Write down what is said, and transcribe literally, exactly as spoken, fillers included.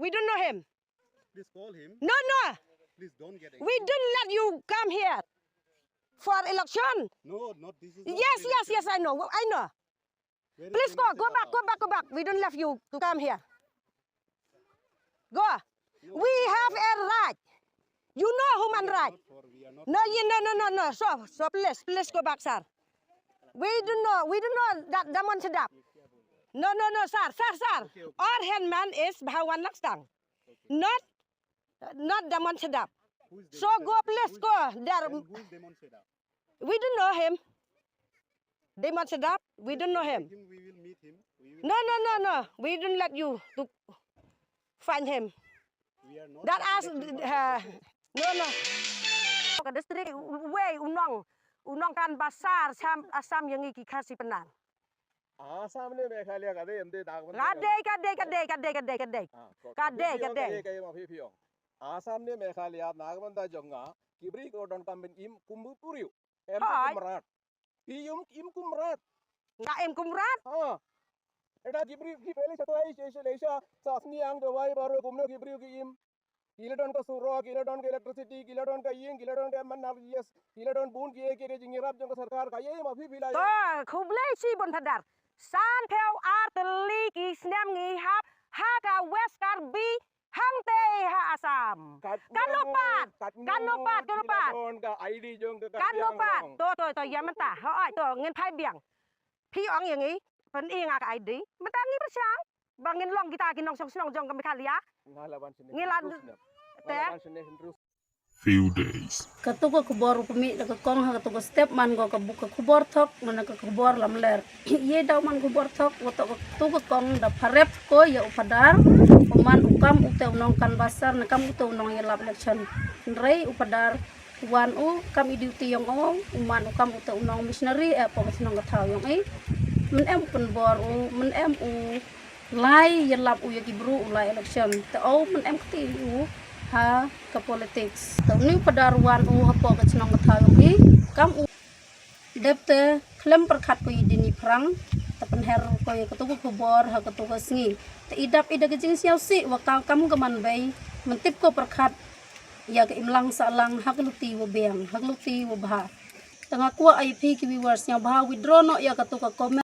We don't know him. Please call him. No, no. Please don't get angry. We didn't let you come here for election. No, not this is. Yes, yes, yes, I know. I know. Please go, go back, go back, go back. We don't let you to come here. Go. We have a right. You know human right. No, you no, no, no, no. So, so please, please go back, sir. We don't know. We don't know that Damon Sedap. No, no, no, sir, sir, sir. Our headman is Bahawan Lakstang. Not, not Damon Sedap. So go, please go there. Who is Damon Sedap? We don't know him. Damon Sedap, we don't know him. We will meet him. We will No, no, no, no. We don't let you to find him. We are not. That as Protecting uh, person. No, no. Ka district wei u nong u nong kan basar sam Assam ïa ngi ki Khasi Pnar. Assam ne Meghalaya ka dei, em dei Nagaland. Ka dei, ka dei, ka dei, ka dei, ka dei, ka dei. Ah, ko- Ka ko- dei, phi ka ong dei. Ka dei, ka dei, ma phi phi ong. Assam ne Meghalaya, Nagaland da jong nga, ki briew ki don kam ban im kum u puriu. Em Hooid. Kum rat. Phi im im kum rat. Nga im kum rat. Ha. Eta ki briew ki pele sa to ai se se le sa sa sni ang to wai baro kumno ki briew ki im. Ki la don ka surok, ki la don ka electricity, ki la don ka ïing, ki la don ka man nar yes, ki la don bun ki ki ki jingïarap jong ka sorkar ka ïa ma phi phi la. To khublei shibun phadar. San phew ar tylli ki snem ngi hap ha ka West Karbi hangtei ha Assam. Kan no pat, kan no pat, kan no pat. Don ka I D jong ka Kan no pat. To to to ïa mynta. Hooid to ngin phai biang. Phi ong ïa ngi, pyni nga ka I D. Mynta ngi pyrshang ba ngin long kita ki nongshong shnong jong ka Meghalaya. Ngi la te. Few days. Katu ka khubor u pynmih da ka kong ha katu ka step man ko ka buk ka khubor thok man ka khubor lamler. Ïa da man khubor thok wa to katu ka kong da pharep ko ïa u Phadar. U man u kam u te u nong canvasser ne kam u te u nong ïalap election. Hynrei u Phadar wan u kam i duty ïong u, u man u kam u te u nong missionary eh pok nong ka thaw ïong i. Men em u pynbor u, men em u lai ïalap u ïa ki bru u lai election. Te u men em kti u ha ka politics. Te u ni u Phadar wan u hapoh ka chnong ka thaw ïong i kam u. Dep te khlem pyrkhat ko i dini phrang te pynher ko ïa katu ka khubor ha katu ka sngi. Te i dap i da ka jingsngewsih wa ka kam ka man bei men tip ko pyrkhat ïa ka imlang sahlang ha ka luti wa biang ha ka luti wa bha. Te nga kwah ai phi ki viewers sngewbha withdraw noh ïa katu ka comment.